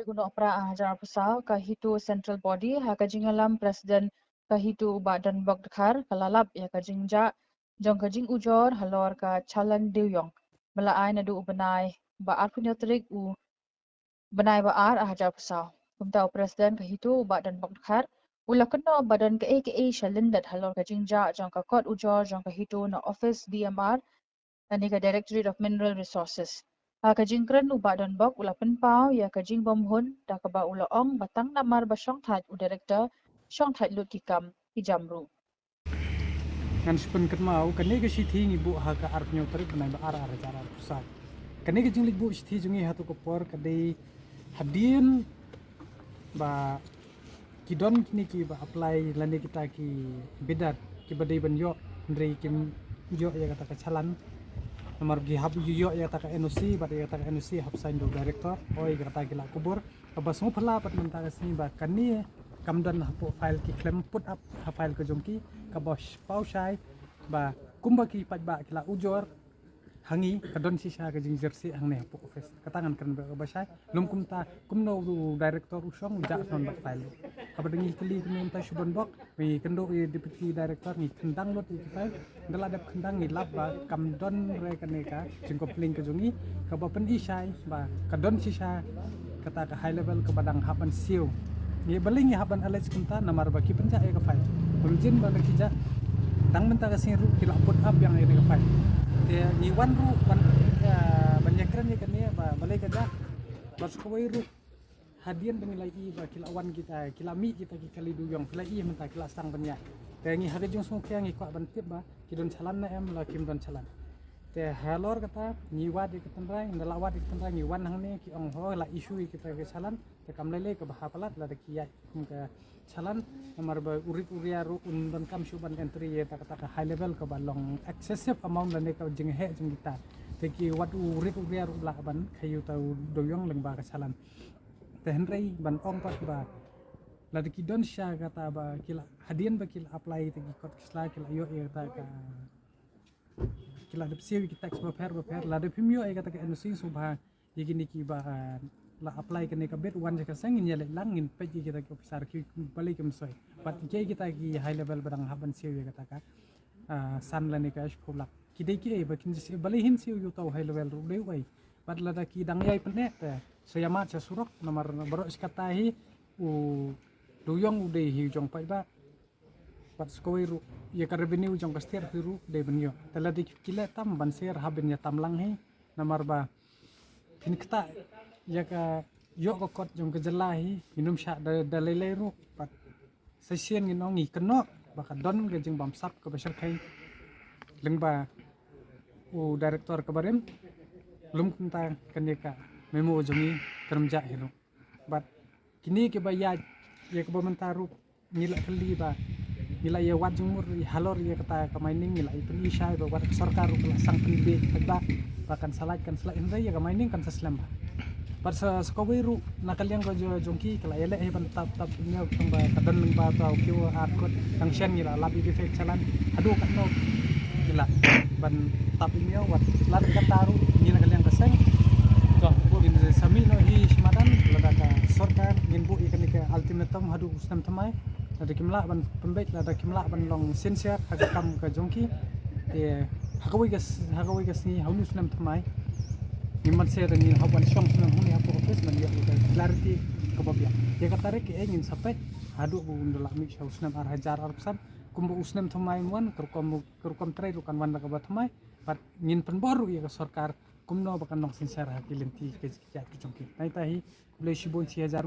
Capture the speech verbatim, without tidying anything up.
u Nohprah ar hajar arphew saw, ka HITO Central Body, ha ka jingïalam President ka HITO u Bah Donbok Dkhar, ka la lap ïa ka jingjah jong ka jingujor halor ka challan dewïong ba la ai naduh u bnai ba arphew hynñiew tarik u bnai ba ar ar hajar arphew saw. Kumta u President ka HITO u Bah Donbok Dkhar u la kynnoh ba don kaei kaei sha lyndet halor ka jingjah jong ka kot ujor jong ka HITO na office DMR lane ka Directorate of Mineral Resources. Ha ka jingkren u Bah Donbok u la pynpaw ïa ka jingbymhun da kaba u la ong ba tang namar ba shongthait u Director, shongthait lut ki kam ki jam ruh. Ngan shu pynkynmaw, kane ka shithi ngi buh ha ka arphew hynñiew tarik bnai ba ar ar hajar arphew saw. Kane ka jingleit buh shithi jong ngi ha tu ka por ka dei hadien ba ki don kine kiba apply lane kita ki bidder kiba dei ban ïoh, hynrei kim ïoh ïa kata ka challan. Namar ki hap ïoh ïa kata ka NOC, bad ïa kata ka NOC hap sign da u Director, oi ïa kata ki la kubur. Kaba sngewphylla pat mynta ka sngi ba kane kam don hapoh file, ki khlem put up ha file ka jong ki, kaba paw shai ba kumba ki paidbah ki la ujor ha ngi, ka don shisha ka jingjyrsieh hangne hapoh office. Kata ngan kren ba, ba shai. Lym kumta, kumno u Director u shong u jah shnong bad file. Haba dang ngi kylli kumno mynta shu ban bok, ngi kynduh ïa Deputy Director, ngi khyndang lut ïa ki file. Nda la dep khyndang, ngi lap ba kam don re kane ka jingcomplain ka jong ngi, kaba pyni shai ba ka don shisha kata ka high level kaba dang hap ban siew. Ngi balei ngi hap ban allege kumta, namar ba ki pynjah ïa ka file. Bym jin ba la ki jah, tang mynta ka sngi ruh ki la put up biang ïa ka file. Te ngi wan ruh ban, eh, ban ïakren ïa kane ba balei ka jah. Bad sa kawei ruh, hadien ba ngi la ïohi ba ki la wan kita, ki la mih kita ki kali dewïong, ki la ïohi mynta ki la sdang ban ïaid. Te ngi ha ka jingsngewkhia ngi kwah ban tip ba ki don challan ne em, la kim don challan. Te halor kata ngi wad ïa ka tynrai, ngi la wad ïa ka tynrai, ngi wan hangne, ki ong ho la issue ïa kita ki challan. Te kam lei lei kaba hap palat lada ki ïaid kum ka challan, namar ba u rit u ria ruh un donkam shuh ban entry ïa kata ka high level kaba long excessive amount lane ka jingheh jong kita. Te ki wad u rit u ria ruh lah ban khaïi uta u dewïong lyngba ka challan. Te hynrei ban ong pat ba lada ki don shisha kata ba ki la, hadien ba ki la apply te ki kot ki sla ki la ïoh ïa kata ka, ki la dep siew ïa ki tax bapher bapher, lada phim ïoh ïa kata ka NOC sngewbha ïa kine kiba, ah, la apply kane ka bid, wan sha ka seng, ngin ïaleit lang, ngin peit ïa kita ki officer ki balei kim soi. Bad ïa kita ki high level ba dang hap ban siew ïa kata ka, ah, san lane ka shiphew lak. Ki dei kiei ba kin siew, balei hin siew ïa uta u high level ruh, dei uei. Bad lada ki dang ïai pyneh te sa ïamad sha surok, namar baroh shi katta hi u dewïong u dei hi u jong paidbah. Bad sa kawei ruh ïa ka revenue jong ka state hi ruh dei ban ïoh. Te lada ki leh tam ban sher hap ban ïa tam lang hi, namar ba phin ktah ïa ka ïoh ka kot jong ka jylla hi, ngin ym shah da, da lei lei ruh. Bad sa shisien ngin ong ngi kynnoh ba ka don ka jingbamsap kaba shyrkhei lyngba u director kaba rim. Lym kumta kane ka memo jong ngi kan ym jah hi ruh. Bad kine kiba ïaid ïa kaba mynta ruh ngi la kylli ba ngi la ïa wad jingmut ïa halor ïa kata ka mining, ngi la ïa pyni shai ba wat ka sorkar ruh ka la sdang pynbiej paidbah ba kan sa lait, kan sa lait, hynrei ïa ka mining kan sa slem bha. Bad sa, sa kawei ruh na ka liang ka jong, jong ki ka la ïaleh hi ban tap, tap email tang ba ka don lyngba uta u QR code, tang shen ngi la lap ïa ki fake challan haduh katno ngi la ban tap email, wat lada kata ruh ngi na ka liang ka seng ngin sa mih noh hi shi madan, lada ka sorkar ngin buh ïa kane ka ultimatum haduh u snem thymmai. Lada kim lah ban pynbeit, lada kim lah ban long sincere ha ka kam ka jong ki, te ha kawei ka s-, ha kawei ka sngi ha une u snem thymmai ngim ban sher, ngin hap ban shong snem hangne hapoh office ban ïoh ïa ka clarity kaba biang. Ïa ka tarik kaei ngin sa peit haduh ba un da lah mih sha u snem ar hajar arphew san. Kumba u snem thymmai un wan, ka rukom, ka rukom trei ruh kan wan da kaba thymmai. Bad ngin pynbor ruh ïa ka sorkar kumno ba kan long sincere ha ki lynti ki, ki, ki jong ki. Nangta hi khublei shibun shi hajar nguh.